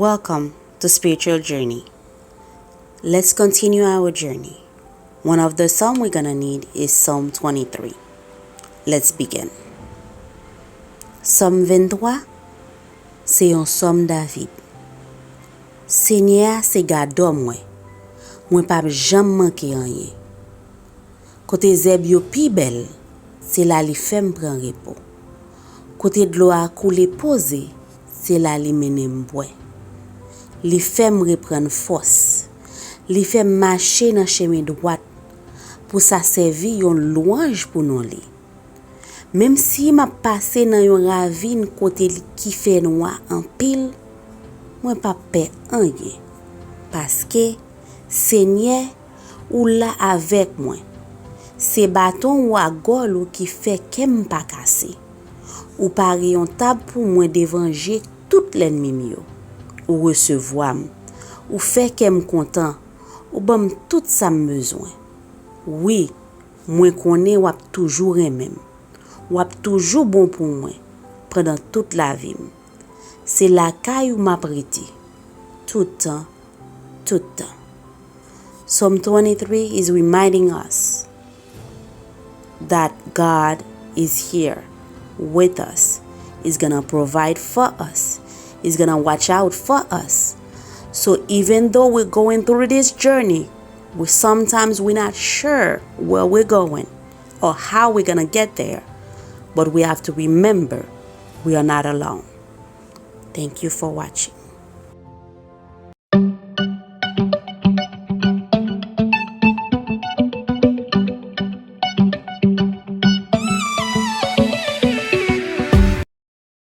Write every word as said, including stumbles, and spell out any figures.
Welcome to Spiritual Journey. Let's continue our journey. One of the Psalm we're gonna need is Psalm twenty-three. Let's begin. Sòm venntwa, se yon sòm David. Senyè a se gadò mwen, mwen p ap janm manke anyen. Kote zèb yo pi bèl, se la li fè m pran repo. Kote dlo a koule poze, se la li mennen m bwè. Li fè m reprann fòs. Li fè m mache nan chemen dwat pou sa sèvi yon lwanj pou non li. Menm si m ap pase nan yon ravin kote li ki fè nwa anpil, mwen p ap pè anyen, paske, Senyè, ou la avèk mwen. Se baton ou ak gòl ou ki fè kè m pa kase. Ou pare yon tab pou mwen devan je tout lènmi m yo. Ou resevwa m. Ou fè kè m kontan. Ou ban m tout sa m bezwen. Wi, mwen konnen w ap toujou renmen m. W ap toujou bon pou mwen pandan tout lavi m. Se lakay ou m ap rete, tout tan, tout tan. Psalm twenty-three is reminding us that God is here with us. He's gonna provide for us. He's gonna watch out for us. So even though we're going through this journey, we sometimes we're not sure where we're going or how we're gonna get there, but we have to remember we are not alone. Thank you for watching.